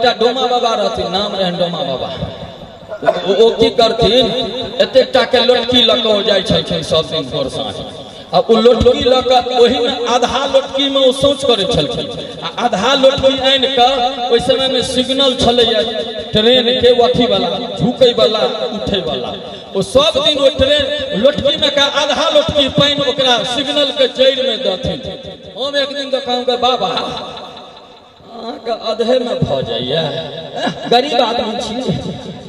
एकटा डोमा बाबा रहथिन, नाम रहनि डोमा बाबा। ओ की करथिन, एतेक टा के लोटकी लऽ कऽ जाइ छलखिन सब दिन भोर साँझ। आ ओ लोटकी लऽ कऽ ओहिमे आधा लोटकी में ओ शौच करै छलखिन आ आधा लोटकी आनि कऽ ओहि समय में सिग्नल छलैया ट्रेन के अथी वाला, झुकै वाला उठै वाला। ओ सब दिन ओ ट्रेन लोटकी में का आधा लोटकी पानि ओकरा सिग्नल के जड़ि में दथिन। हम एक दिन देखलहुँ, बाबा अहाँके अधे में भऽ जाइया, गरीब आदमी छी।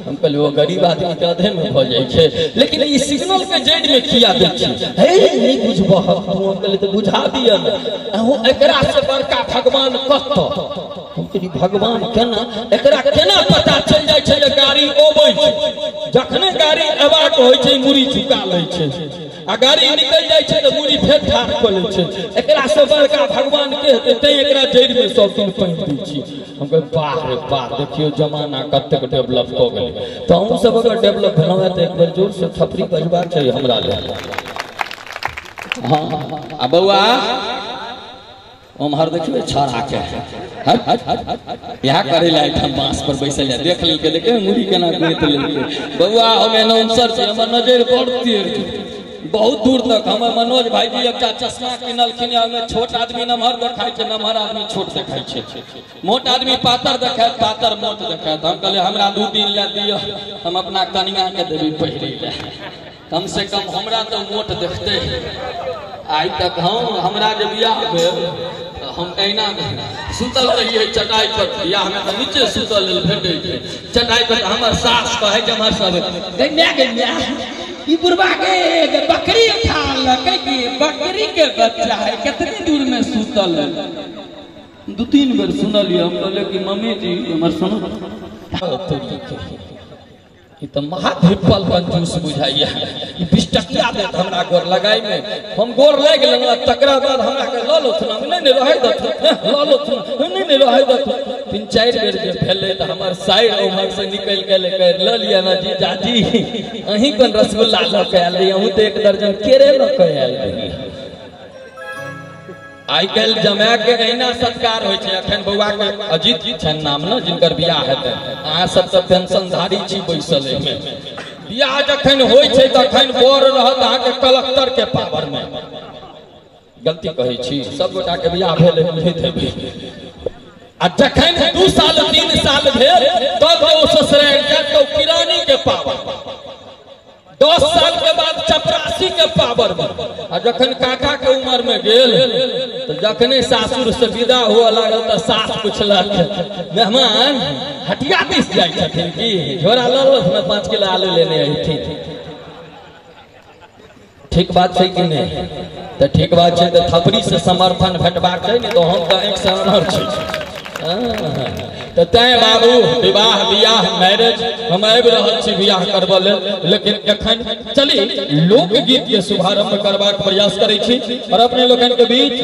हम कहलियै ओ गरीब आदमी के अधे में भऽ जाइ छै, लेकिन ई सिग्नल के जड़ि में किया दै छी? हे नहीं बुझबह तू। हम कहलियै तऽ बुझा दिअ ने, अहूँ एकरा से बड़का भगवान कतऽ? हम कहलियै भगवान केना, एकरा केना पता चलि जाइ छै जे गाड़ी अबै छै? जखने गाड़ी अयबाक होइ छै मुड़ी झुका लै छै, आ गाड़ी निकलि जाइ छै तऽ मुड़ी फेर ठाढ़ कऽ लै छै। एकरा से बड़का भगवान के हेतै? तैं एकरा जड़ि में सब दिन पानि दै छी। हम कहै वाह रे वाह, देखियौ जमाना कतेक डेवलप कऽ गेलै। तऽ अहूँ सब अगर डेवलप भेलहुँ हेँ तऽ एक बेर जोर से थपड़ी बजबाक चाही हमरा लेल। हाँ आ बौआ ओम्हर देखियौ छौड़ा के इएह करे लए एहिठाम बाँस पर बैसल यऽ, देख लेलकै, देखियौ मुड़ी केना गोति लेलकै। बौआ हम एनाउंसर छी, हमर नजरि पड़तै बहुत दूर तक। हमर मनोज भाईजी एकटा चश्मा किनलखिन, ओहिमे छोट आदमी नमहर देखाइ छै, नमहर आदमी छोट देखाइ छै, मोट आदमी पातर देखायत, पातर मोट देखायत। हम कहलियै हमरा 2 दिन लए दिअ, हम अपना कनिया के देबै पहिरै लए, कम से कम हमरा तऽ मोट देखतै। आइ तक हम हमरा जे बियाह भेल हम ऐना सुतल रहियै चटाई पर, बियाह में तऽ नीचे सुतल लेल भेटै छै चटाई पर। हमर सास कहै जे हमर सब गै माय गै माय, ई बुढ़बा के बकरी उठा लेलकै कि बकरी के बच्चा है, कितनी दूर में सुतल है। 2-3 बेर सुनलियै। हम कहलियै कि मम्मी जी हमर सुनू, ई तऽ महाधिप्पल कंजूस बुझाइया, ई 20 टकिया देत हमरा गोर लगाइ में। हम गोर लागि लेलहुँ, तकरा बाद हमरा के लऽ लथुन, हम नहि रहै दथुन, लऽ लथुन, नहि रहै दथुन। 3-4 बेर जे भेलै तऽ हमर साइर उम्हर से निकलि गेलै, कहै लऽ लिअ ने जीजाजी, अहीं कोन रसगुल्ला लऽ कऽ आयल रही, अहूँ तऽ 1 दर्जन केरे लऽ कऽ आयल रही। आइ काल्हि जमाय के अहिना सत्कार होइ छै। अखन बौआ के अजीत छनि नाम ने, जिनकर बियाह हेतै, अहाँ सब तऽ पेंशनधारी छी बैसल एहिमे। बियाह जखन होइ छै तखन बर रहत अहाँके कलक्टर के पावर में। गलती कहै छी, सब गोटा के बियाह भेल बुझैत हेबै। आ जखन 2 साल 3 साल भेल तब जे ओ ससुरारि जायत तऽ किरानी के पावर, 10 साल के बाद चपरासी के पावर में। आ जखन काका के उम्र में गेल तो जखने सासुर से विदा हुआ लागल तऽ सास पुछलक, मेहमान हटिया दिस जाइ छथिन की, झोरा लऽ लथुन, 5 किलो आलू लेने अयथिन। ठीक बात छै कि नहि? तऽ ठीक बात छै, तऽ थपड़ी से समर्थन भेटबाक छै, नहि तऽ हम तऽ आँखि से अनहर छी। तऽ तैं बाबू विवाह बियाह मैरिज हम आबि रहल छी बियाह करबऽ लेल, लेकिन एखन चली लोकगीत के शुभारंभ करबाक प्रयास करै छी। और अपने लोकनि के बीच